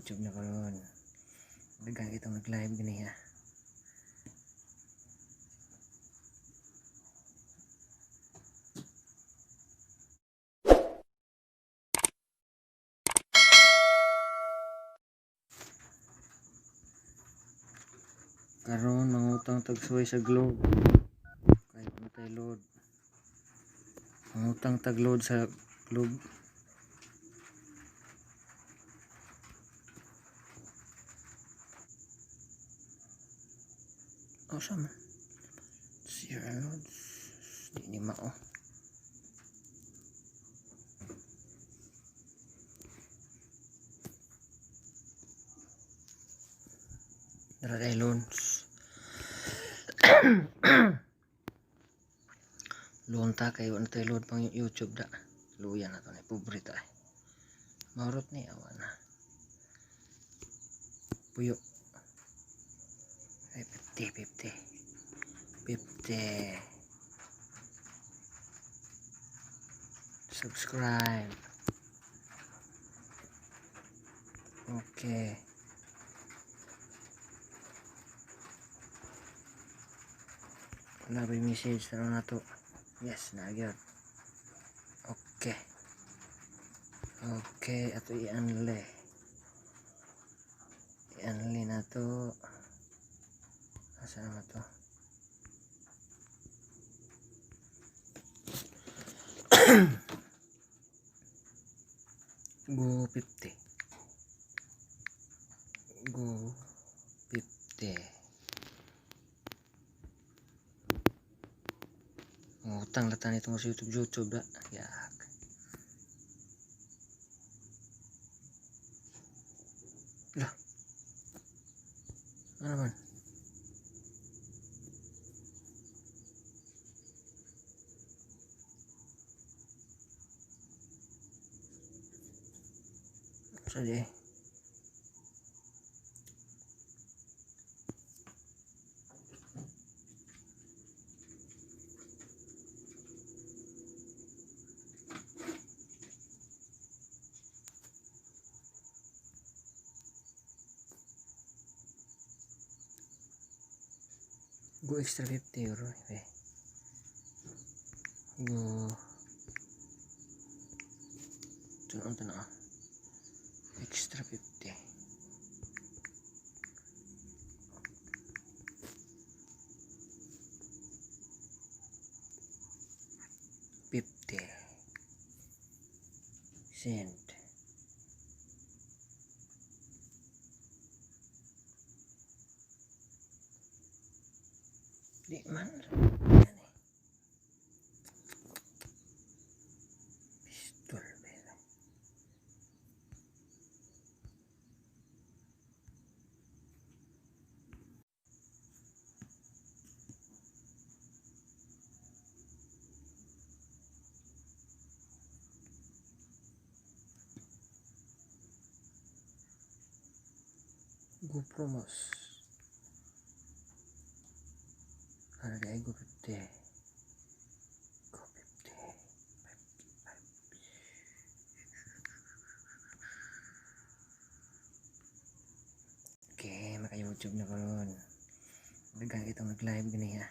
Maka-YouTube na karon. Daghan kitong nag-live gani ha. Karon mangutang tag suway sa Globe. Kay matay load. Mangutang tag load sa Globe. Oh, sama. Sierra loads. Di ni mao. Dara kay loans. Loan ta kay wala tayo load pang YouTube da. Luya na to ni pobre ta. Maurot ni awa na. Puyo. Ay 50 50. 50. Subscribe. Okay. Wala ba yung message na to? Yes, na gyud. Okay. Okay, ato i-unli. I-unli na to. Asa naman to? Go 50. Go 50. Ngutang lata nito sa YouTube YouTube da. Yak. Lah. Ano man? Sa di. Go extra 50 euro eh. Go. Tuno tuno. Extra 50. 50. Send. Di man. Yan eh. Pistol ba? Go promos. Ano di ay go 50. Go 50. 5, 5. Okay, maka-YouTube na karon. Daghan kitong nag-live gani ha.